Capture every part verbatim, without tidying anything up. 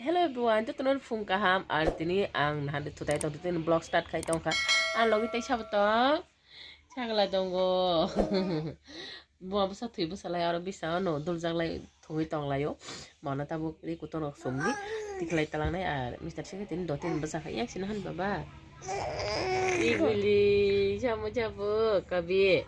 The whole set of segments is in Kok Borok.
Hello everyone, jotono phung kaham. Ar tini ang nahan de thutai tong, tini vlog start khai tong kha. Ang logi tei sabo tong. Sagla tongo. Buma bwsa thwi bwsa lai aro bisa no duljak lai thwi tong lai o. Mano tabuk ri kutung rok sumli tikhlai talang nai ar Mister Singh tini do tin bwsa kha yak sino han baba. Iguli, jabo jabo, kabi.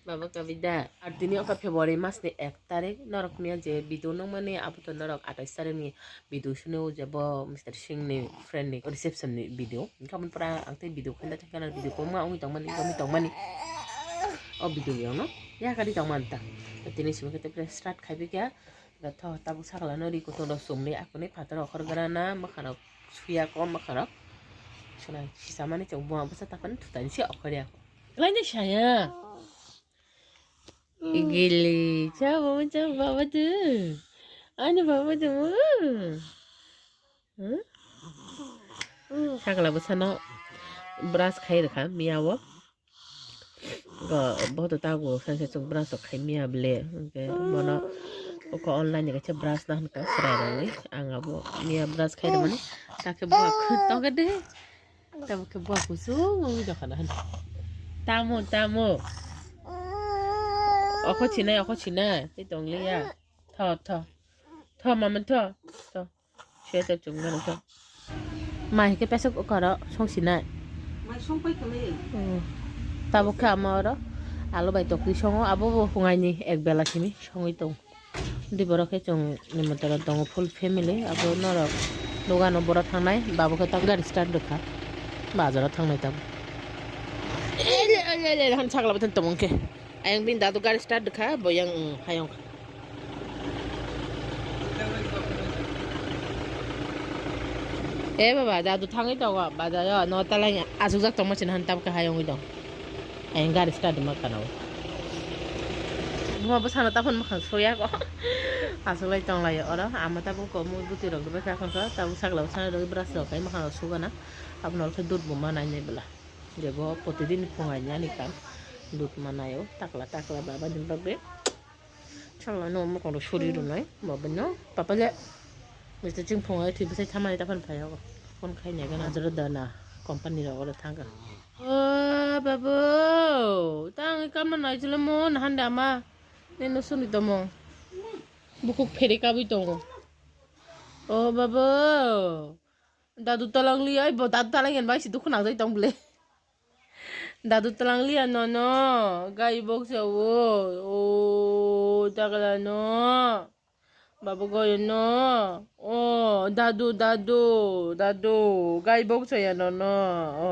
Baba kabi da. Ar tini oka February mas ni ek tarik, norok miya je video nung mani, abo to norok atais tarik ni video sunu je bo Mister Singh ni friend ni reception ni video. Engka mun pura ang tei video khanda thangkana video koma ongwi tongmani, ongwi tongmani. O video yang no, ya kari tongman ta. Tini simi kete pre start khai bikya. Gatho tabuk sakla no ri kutung rok sumli akuni phatar okhor grana, makharok suya ko makharok. Suna kisamani chong buma bwsa tapan thutan si okhor ya. Laini saya. Igili, cha baba, cha baba tu. Ani baba tu. Hmm? Sakla bwsano brush khai rwkha miya o. Go, boto tabuk sanse chwng brush rok khai miya bwle. Hwnkhe bono oko online ni kaisa brush na hwnkha chwrai rwgwi. Ang abo miya brush khai rwmani. Takhe bo tongkhe de. Tamo khe bua kusung wngwi tongkha na hwn. Tamo, tamo. Okho chinai, okho chinai. Tei tongliya. Tho, tho. Tho, mama, tho. Tho. Sweater chumgano tho. Mai khe pesok okaro song sinai. Mai song pai khalai. Hmm. Tabo khe ama oro. Alo bai tokwi songo. Abo bo hungaini ek bela simi songwi tong. Di borok khe chwng nimotoro tongo full family, abo norok dogano borok thangnai, babo khe ta gari start rwkha, bazaro thangnai tamo. Ele, ele, ele, han sakla bwthan tongmong khe. Ayang bini dadu gari start rwkha, bo yang, mm, hayong. E baba, dadu thangwi tongo, bazaro, no talai asukjak tongma sini han tabukhe hayongwi tong. Ayang gari start ma kana o. Buma bwsano taphun mwkhang suya ko. Aswk lai tong lai oro. Ama tabuk ko mui bwtwi rok bai kha khon kha. Tabuk sakla bwsano rw brush rok kai mwkhang rok sugana. Abo no khe dud bo ma nai nai bwla. Je bo protidin phung ai ani kam. Dud ma nai o. Takla takla baba din bagwi. Chwla no mokol rok suri rwnai, baba no, papa le. Mister Ching phungo thwi bwsai thamani taphani phai o. Phone khai nai gana jora dana company rok oro thang kha. O babu, tang kamna nai chwla mo nahan da ma. Nino suni tomo. Bukuk pheri kabui tongo. O babu. Dadu talang li ai bo dadu talang yan bai si dukhu nang jai tong bwle. Dadu talang liya nono, gai bok sa o, o, takla no, baba goyo no, o, dadu, dadu, dadu, gai bok sa ya nono, o,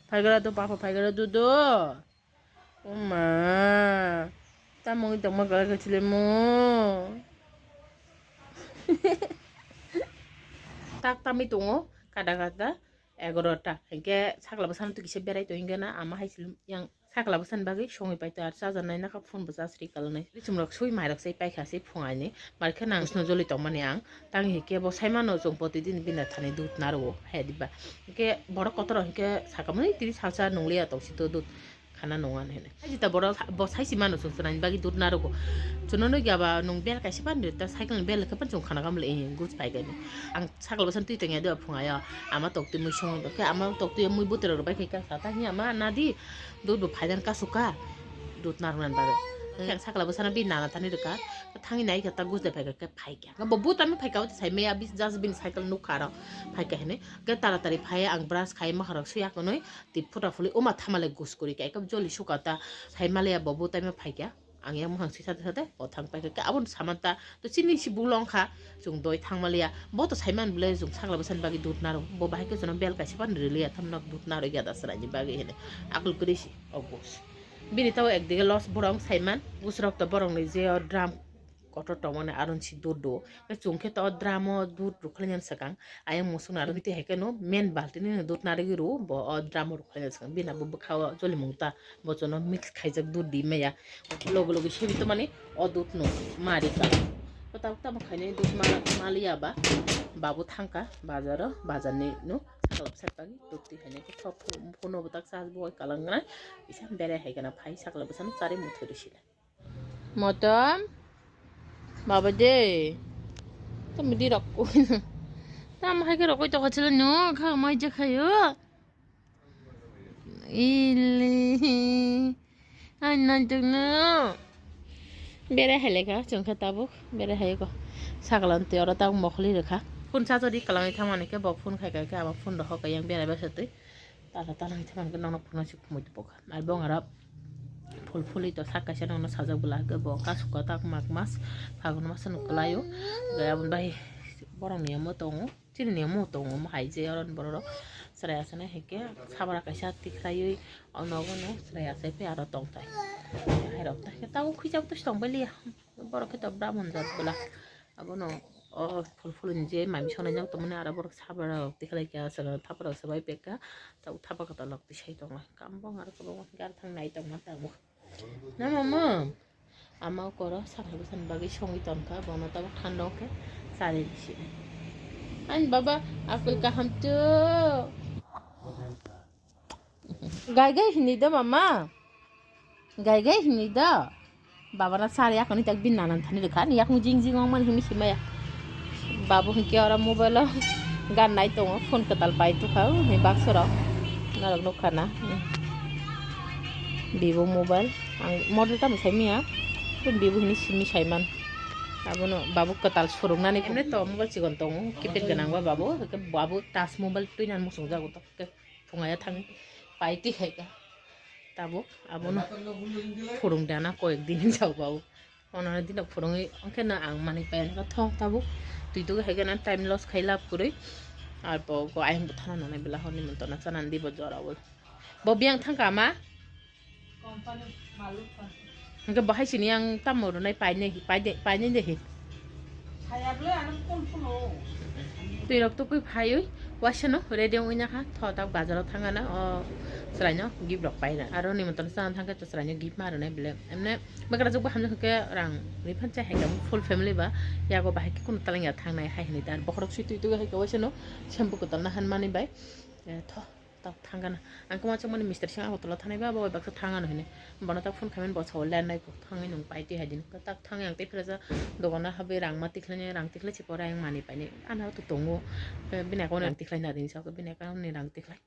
phaigra do, papa phaigra do do, o ma, tamo wngwi tongma gal gachile mo, tak tamwi tongo, kada kada. Egarota, hinkhe sakla bwsano twi kisa berai tongwi gana, ama hai se yang sakla bwsani bagwi songwi paito, ar chajaknai nokha phone bo charge ri kalanai. Richum rok sui mai rok sai paikha se phungaini, barkhe nang sno joli tongmani ang, tang hinkhe bo saimano chwng protidin bini thani dud narwo, he diba? Hinkhe borok kotor rok hinkhe sakamani tini salsa nungliya tongsi to dud. Khana nung ani hwnwi. Hai jita borok bo saisi mano chwng chwraini bagwi dud narogo. Chwngno nukya ba nung bel kaisa pan rita cycle ni bel khe pan chwng khana kamle, eh, guj pai gani. Ang sakla bwsano twi tongya de phungayo. Ama tok twi mui song khe ama tok twi mui bwtwi rok bai khe kha ta hiya ma nadi dud bo phaidan kasu ka dud narwknani bagwi. Khe ang sakla bwsano bi nana thani rwkha. Thangwi nai khe ta guj de phai khe phai khe. Bo bwtami phai ka sai meya bis just bin cycle nukha ro phai khe hwnwi. Khe taratari phai ang brush khai ma kharok suya kwnwi. Tip phuta phuli oma thamale gus kuri khe ekam joli suka ta sai maliya bo bwtaima phaikya. Ang yang mukhang sui sate sate o thang paikha khe aboni samanta to chini si bulong kha chwng doi thang maliya bo to saiman bwle chwng sakla bwsani bagwi dud naro bo bahai khe chwngno bel kaisa phano riliya thamno dud naro ya da swraini bagwi hwnwi akul kwrwi si o gus. Bini tabo ekdige los borong saiman gusrok to borokni je o drum kotor tongmani aron si dud do. Khe chwng khe to o drum o dud rwkhlainani swkang ayang musuk narwgwi twi hai khe no main baltini no dud narwgwi rwo bo o drum o rwkhlainani swkang bini abo bwkha o jolimung ta bo chwngno mix khaijak dud di maya logi logi sebi tongmani o dud no ma rika. Kwtal tamo khainai dud ma maliya ba babu thangkha bazar o bazar ni no sakal bwsai pagi dud twi hainai khe thok phunu bo tak chas bo kalang gana kisa berai hai gana phai sakal bwsano charwi muthuri sinai. Motom. Baba de. Tamo di rok. Tamo hai khe rokoi tokha chwla no kha mai jakhayo. Ili. Ai nai tongno. Bere hai lekha chwng khe tabuk. Bere hai ko. Saklan te oro tabuk mokhli rekha. Phone charge di kwlangwi thangmani khe bo phone khai khai khe abo phone rohor kha yang bere bwsatwi. Tala tala hai thangmani khe nokno phone si khumui tubukha. Ar bong aro phul phuli to sak kaisa nokno sajak bwla khe bo kasuk kwtak mak mas phagun masa nuk kwlaio. Khe aboni bai borok ni omo tongo. Chini ni omo tongo, omo hai je oro ni borok rok chwrai asai nai hai khe sabra kaisa tikhlaiwi o nogo no chwrai asai phai aro tong tai. Hai rok tai khe tabuk khwi chak to tong bai liya. Borok khe to bramon jat bwla. Abono o phul phul ni je mami sonai jak tongmani aro borok sabra rok tikhlai kha aswk thapra rok swbai pekha. Tabuk thapa kwtal rok tisai tongo. Kam bong aro kwbangma gar thang nai tongma tabuk. Na mama? Ama koro sana bwsani bagwi songwi tongkha, bono tabuk thanda wngkhe chari risi. Ani baba, apple kaham tu. Gai gai hini do mama. Gai gai hini do. Baba na sari yakoni tak bin nanan thani rikha, ani yakung jing jing wngmani himi simaya. Babu hinkhe oro mobile o gan nai tongo, phone kwtal pai tukha, o ni baksa rok norok nukha na. Vivo mobile, ang model tamo sai manya, phone Vivo hini simi sai man. Abono babu kwtal surungnani, emne to mobile chikon tongo, keypad gwnang ba babu, hwnkhe babu touch mobile twi nani muchung jago to, hwnkhe phunga ya thangwi pai twi hai kha. Tabuk abono phurung dana koyek din hinjak babu. Ono dino phurungwi ongkhe no ang manwi pai ani tho tabuk. Twi tugwi hai khe no time loss khai lab kwrwi. Ar bo go ayang bwthano nanai bwla hor nimantana chanani di bo jora o. Bo biyang thangkha ma? Hwnkhe bo hai sini ang tamo rwnai painai, painai, painai de hi. Twi rok tukui phaiwi waisa no ready wngwi nakha tho tak bazar o thangana o chwraino gift rok paina aro nimantana chana thangkhe chwraino gift ma rwnai bele emne. Bakrajwk bo hamjak khe rang refund chai hai khe full family ba yago bahai khe kunu talangya thangnai hai hinwi da bokhorok swi twi twi hai khe waisa no shampoo kwtal na han mani bai. Eh, tho tak thangana ang kwma chukmani mister sing Agartala thanai ba bo baksa thangano hinwi bono tak phone khaimani bo sawi lennai kok thangwi nung pai twi hai din tak thangwi ang tei phirasa dogana habwi rang ma tikhlaini rang tikhlai se pore ang mani paini ano to tongo. Eh, bini account ni rang tikhlai na din sa bini account ni rang tikhlai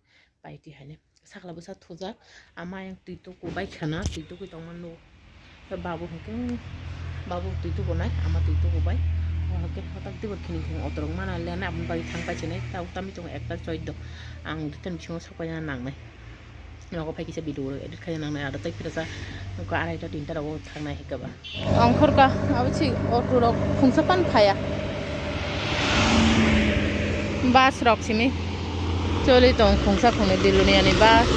pai twi haini. Sakla bwsa thujak, ama ayang twi tuku bai khana, twi tukui tongma nuk. Khe babu hwnkhe, babu twi tuku nai, ama twi tuku bai. O hwnkhe hotak tibor khini khini otorok mana lena aboni bagwi thang pai sinai, tabuk tamni tongo ekta choido. Ang duitan bisingo sok paina nangnai. Nogo phai kisa video rok edit khaina nangnai, aro tei phirasa nokha araita tinta rogo thangnai hwnkhe ba. Ongkhorka, abo si auto rok khungsa pan phaya. Bus rok simi choli tong khungsa khungni Diluniani bus.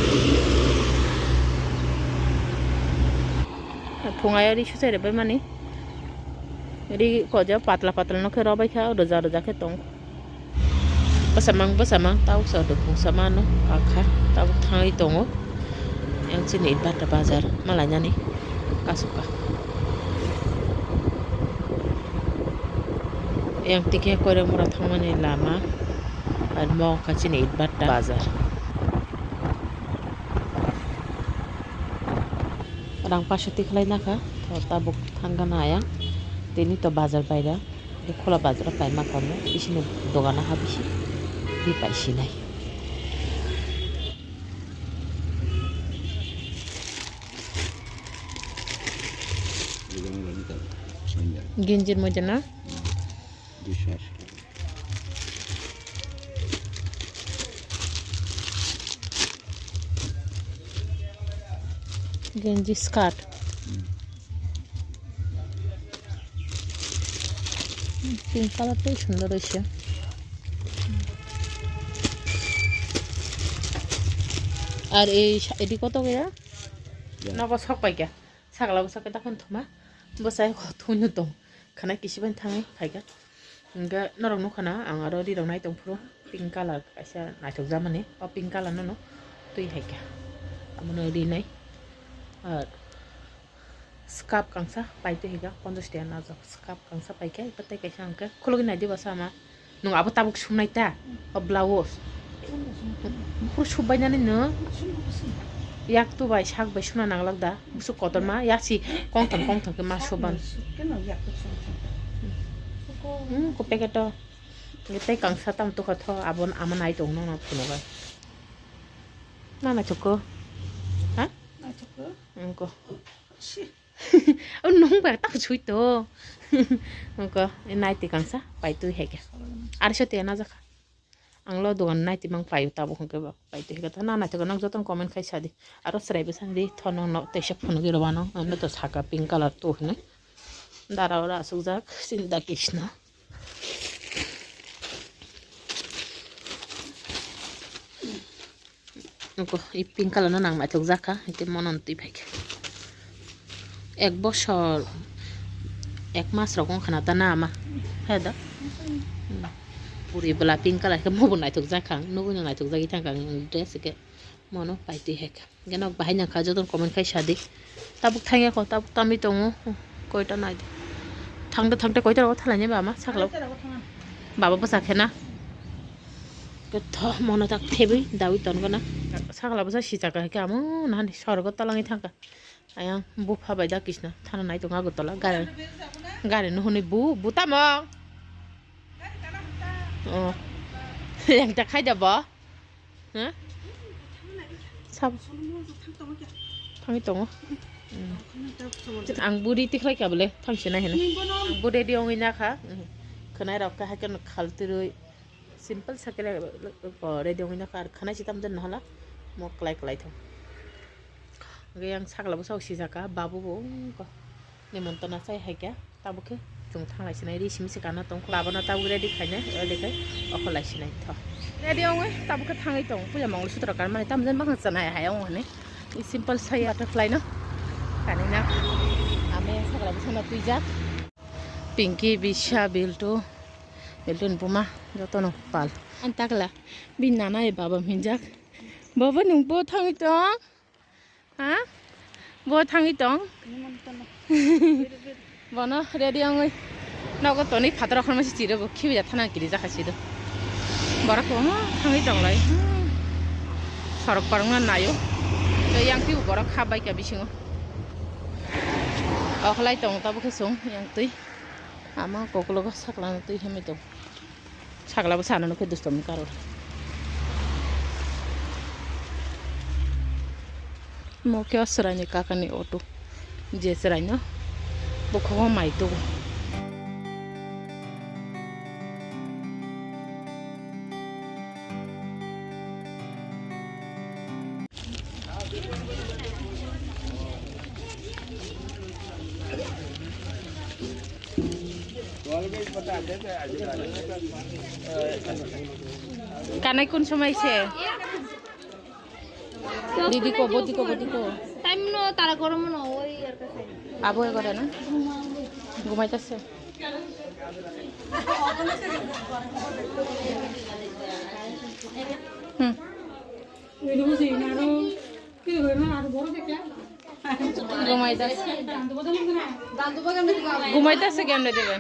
Phungayo ri susai rwbai mani. Ri koja patla patla no khe robai kha, roja roja khe tong. Bwsamang, bwsamang, tabuk sa dukung samano kakha, tabuk thangwi tongo. Yang chini Itbata bazar malainani kasoka. Yang tikhe Koiramura thangmani lama, ar mo wngkha chini Itbata bazar. Rang paso tikhlai nakha, to tabuk thangana ayang, tini to bazar baira. Bw khola bazar o paima kamo, bisini dogana ha bisi, bi paisinai. Genjir moja na? Genji skirt. Pink colour tei sundor oise. Ar ei sa-, edi koto gaya? Ya. Nogo sok pai kha. Sakla bwsa khe dakhon thuma. Bwsai kho thunju tong. Khana kisi bai thangwi phaikha. Hwnkhe norok nukha na ang aro ri rok nai tong phuru pink colour kaisa naithok jamani. O pink colour no no twi hai kha. Abono rinai. Ar scarf kangsa pai twi hai kha ponchash taka najak. Scarf kangsa pai kha. Tei kaisa hwnkhe khulugwi nai di bwsa ama. Nwng abo tabuk sumnai ta, o blouse. Buphuru subainani nwng. Yak tu bai sak bai suna nanglak da. Busuk kotorma, yak si kongthom kongthom khe ma suban. Hmm, ko packet o. Tei kangsa tam tukha tho, abon ama nai tong nono phunugo. Na naithok ko? Ha? Naithok ko? Wngko. Si. O nung bai tak sui to. Wngko, e naiti kangsa, pai twi hai khe. Ari so te na jakha. Ang lo dogan naiti mang pai tabuk hwnkhe ba pai twi hai khe. Na naithok ko, nang jotono comment khai sadi. Aro chwrai bwsa di, tho nang no teisa phunugi rwbano. Ano to saka pink colour to hwnwi. Dara ora asukjak, Sinda Krishna. Nokho, i pink colour no nang naithok jakha, hwnkhe mono twi phaikha. Ek bosor, ek mas rok wngkha na ta na ama, he da? Hmm. Puri bwla pink colour khe mobo naithok jakha, nugui no naithok jagwi thangkha ang dress khe. Mono pai twi hai kha. Hwnkhe nok bahai nang kha, jotono comment khai sadi. Tabuk thangya kho, tabuk tamwi tongo. Koita nai di. Thangta thangta koita rogo thalai ni bama saklo. Baba bwsa khe na. Kotho mono tak thebwi dawi tongo na. Sakla bwsa sijak hai khe amo nahani sorgo talangwi thangkha. Ayang bupha bai da kisna thana nai tongo Agartala gari. Gari no hwnwi bu, bu tamo. Oh. Yang ta khai da bo. Ha? Sab-, thangwi tongo. Mm. Ang buri tikhlai kha bole, thangsinai hino. Ang bo ready wngwi nakha. Mm. Khwnai rok khe haikhe khaltirwi simple sakhe ready wngwi nakha. Ar khwnai si tamjani nahala mo klai klai thang. Hwnkhe yang sakla bwsao sijaka, babu bo wngkha. Nimontona chai hai khe, tabuk khe chwng thanglai sinai, ri simi se kana tongkho. Babano tabuk ready khainai, ready khai okholai sinai tho. Ready wngwi tabuk khe thangwi tong, puja Mongol Sutro kanmani, tamjani bwkhak chanai hai wng hwnwi. I simple sai butterfly no kanina. Ame sakla bwsano twijak. Pinky, Bisha, Biltu, Biltu ni buma jotono pal. Ani takla bini nana bai baba hinjak. Baba, nwng bo thangwi tong? Ha? Bo thangwi tong? Bono ready wngwi nogo tonwi phataro khorma se chiro bo khibi ja thana kiri jakha sido. Borok kwbangma thangwi tonglai. Sorok parwngna naio. Tei yang twibo borok kha bai kha bisingo. Okhlai tongo tabuk khe chwng yang twi. Ama koklogo sakla twi himwi tong. Sakla bwsano nukhe dustom ni karon. Mo khe o chwraini kakani auto. Je chwraino bukhugo mai tubu. Kanai kun somoi se? Didi ko, bodi ko, bodi ko. Time no tara goromo no, oi ar ka sai. Abo e gore na? Gumai ta se. Hmm. Gumai ta se. Gumai ta se kemne dibe?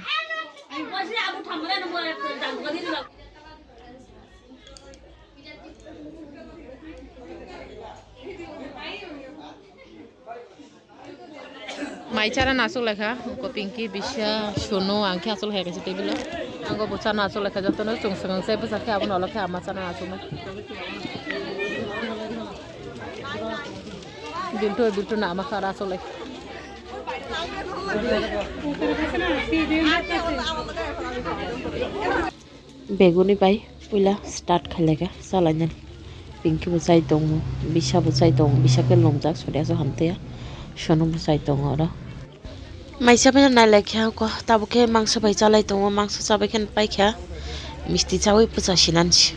Mai chara na aswk laikha, ko Pinky, Bisha, Sunu, ang khe aswk laikha kaisa table o. Ang bo chana aswk laikha, jotono chwng swkang se bwsa khe abono ulo khe ama chana aswk nai. Biltu, biltu na ama khe aro aswk laikha. Beguni bai puila start khailai kha chalainani. Pinky bo chai tongo, Bisa bo chai tongo, Bisa khe lomjak sori aswk hamtwi ya, Sonu bo chai tongo oro. Maisa phano nailai kha ko, tabuk khe mangso bai chalai tongo, mangso chabai khe paikha, misti chaui bwsa sinansi.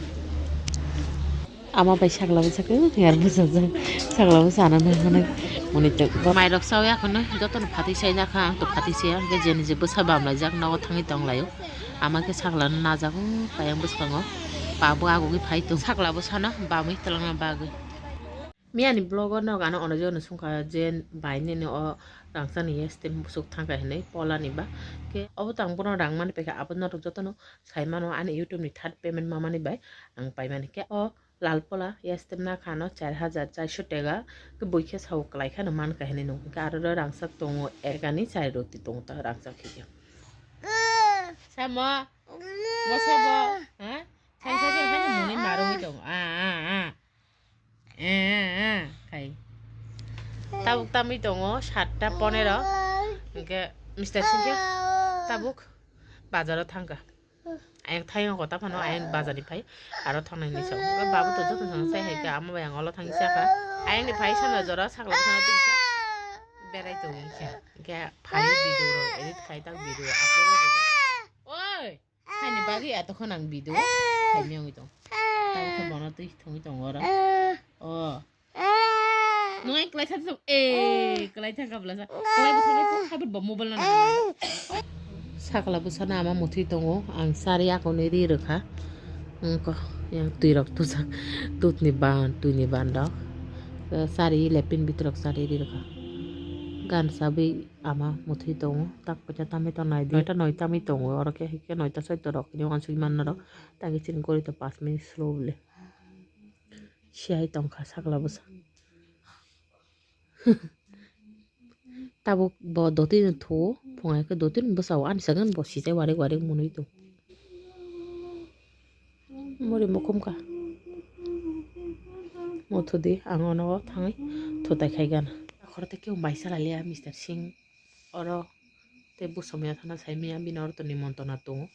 Ama bai sakla bwsa khe yar bwsa jak, sakla bwsa ano nang mani moni tok. Mairok chaui akhonwi jotono phatwi chaijak kha, ang to phatwi chaya, hwnkhe jeni je bwsa bamlaijak nogo thangwi tonglaio. Ama khe sakla no najak, hmm, payang bwskango. Ba bo agugwi phai tongo. Sakla bwsano bamwi twlangna bagwi. Miyani vlog o nog ano ono jagano sungkha je bai nini o rangchakni yes tem busuk thangkha hinwi polani ba. Khe obo tang bono rang mani paikha, abo norok jotono sai mano ani YouTube ni third payment mamani bai ang paimani. Khe o lal pola yes tem nakha ano char hajar charso tega. Khe bui khe sao kwlai kheno mankha hinwi nung. Khe aro rangchak tongo egani chai roti tongo ta rangchak khe. Samo. Bo sabo, ha? Sai sai sai sai muni marwi tong. Ah, ah, ah. Eh, eh, eh, khai. Tabuk tamwi tongo satta ponero. Hingke Mister Singh khe tabuk bazaro thangkha. Ayang thayung kota phano ayang bazar ni phai aro thangnaini sa. Hingke babu to joto jona sai hai khe amo bai ang olo thangwi sakha. Ayang ni phai sana jora sakla sana twi khe berai tongo khe. Hingke phai video rok edit khai tak video upload rok rijak. Oi! Haini bagwi eto khonang video khaimya wngwi tong. Tamo khe bono twi thwngwi tongo oro. Oh. Nung ai klai thang thang, eh, klai thang kabla sa. Klai bwthang ai hai bo mobile na. Sakla bwsano ama muthwi tongo. Ang sari akoni ri rwkha. Wngkha yang twi rok tujak. Dudni ban, twini ban rok. Sari lepin bitrok sari ri rwkha. Gan sabwi ama muthwi tongo. Tak pacha tamwi tongnai di. Noita noi tamwi tongo. Oro khe hai khe noita soito rok ni wansuk manna rok. Tagi chini gori to pas minute slow bole. Siyai tongkha sakla bwsa. Tabuk bo doti no thuo. Phungai khe doti no bwsao ani sagan bo sijai warik warik mwnwi tong. Muri mukhum ka. Muthudi ang ono thangwi thutai khai gana. Akhoro tei kebo mai salaliya Mister Singh oro tei busom ya thana sai miya bini oro to nimontona tongo.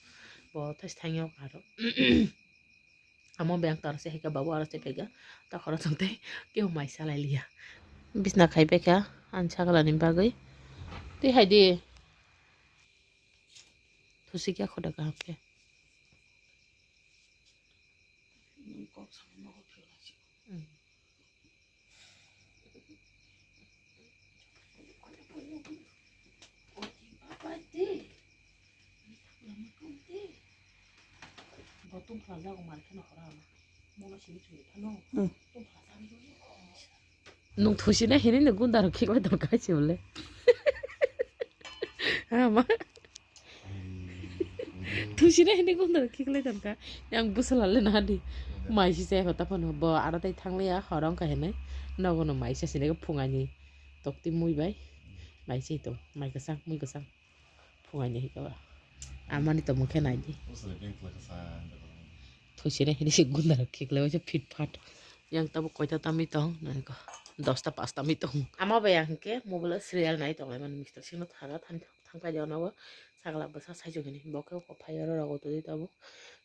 Bo thais thangyo aro. Amo beng tar se hika babu aro se phaika. Takhoro tong tei kebo mai salaliya. Bisna khai phaika ani sagalani bagwi. Twi hai di. Thusi khe khoda kaham khe. Nung thusi na hini ni gunda rok khiklai tong kai se bole. Ha ma. Thusi na hini gunda rok khiklai tong ka. Yang bwsala le na di. Mai si se hota phano bo aro tai thangliya horong ka hinai. Nogo no mai sa sini phungani. Tokti mui bai. Mai si to. Mai kwchang mui kwchang. Phungaini hika ba. Amani to mukhe naidi. Thusire hini se gunda rok khiklai waisa fit fat. Yang tabo koita tamwi tong, nai ko. Dosta pas tamwi tong. Ama bai ang ke mobile serial nai tong lai mani Mister Singh no thaga thang thang pai jana bo. Sagla bwsa sai jogini. Bo khe ko phai oro rogo twi tabo.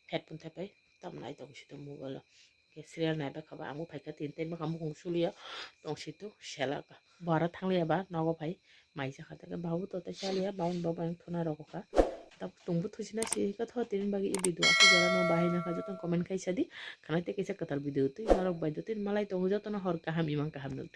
Headphone thai pai. Tam nai tong si to mobile. Ke serial nai ba khaba ang bo phaikha tin ten bwkha mukung suliya tong si to sela ka. Bo aro thangliya ba nogo phai mai jakha ta ke babu to tei chaliya babu ni babu ang thuna rogo kha. Tabuk tungbo thusi na si ka tho tini bagi e video asuk jora no bahai na kha joto comment khai sadi khana tei kaisa kwtal video twi norok bai do tini malai tongo joto no hor kaham imang kaham nukdi.